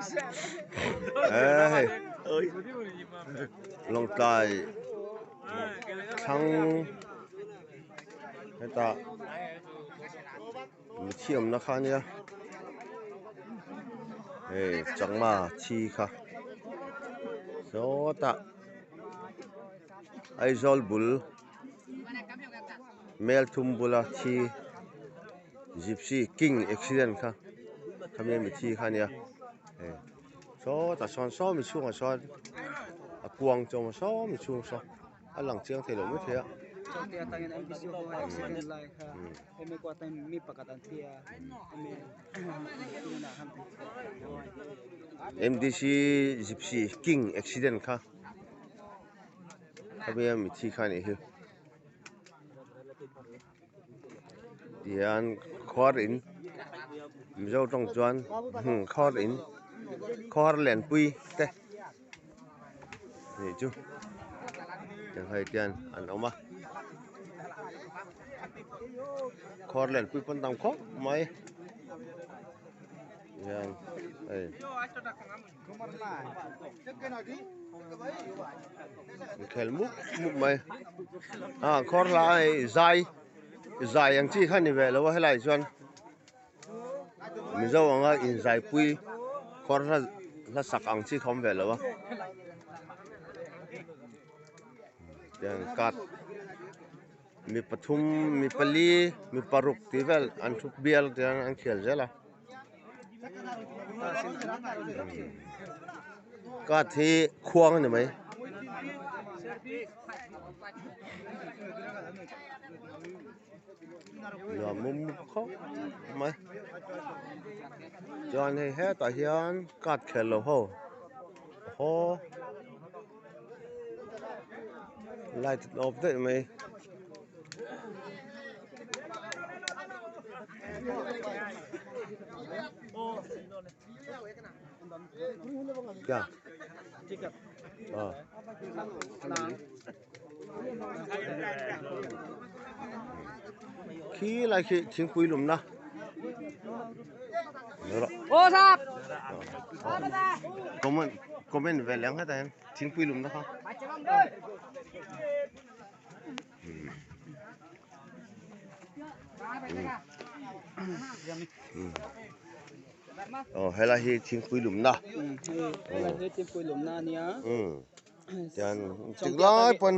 He hei Lawngtlai thlang hetah mitthi awmna kha ania hei chakma thi kha sawtah Aizawl bul Melthum bula thi Gypsy King accident kha khami ami thi kha ania hei sawtah sawn saw mi chhungah sawn a kuang chu a awm a saw mi chhung saw a lang chiang thei lo mai thei a. M_D_C Gypsy King accident kha khami ami thi kha anih hi. Tihian khuar in Mizo tawng chuan khuar in khuar lianpui te nih chu tiang hei tian an awm a khuar lianpui pawn tam khawp mai tihian hei. Inkhel mup mup mai a khawr hla hei zai zai ang chi kha ni ve lo a helai chuan mizo anga inzaipui khawr hla hla sak ang chi kha awm ve lo a tiang card mi pathum mi pali mi paruk tih vel an thu bial tiang an khel zel a. Card hi khuang a ni mai. Nuam mum khawp mai. Chuan hei hetah hian card khel lo ho haw light an off daih mai. Kya? Ờ. Khi lai khi thingpui lumna. Comment comment ve leng hetah hian thingpui lumna kha. Aw helai hi thingpui lumna Helai hi thingpui lumna ania tian tik lai pawn.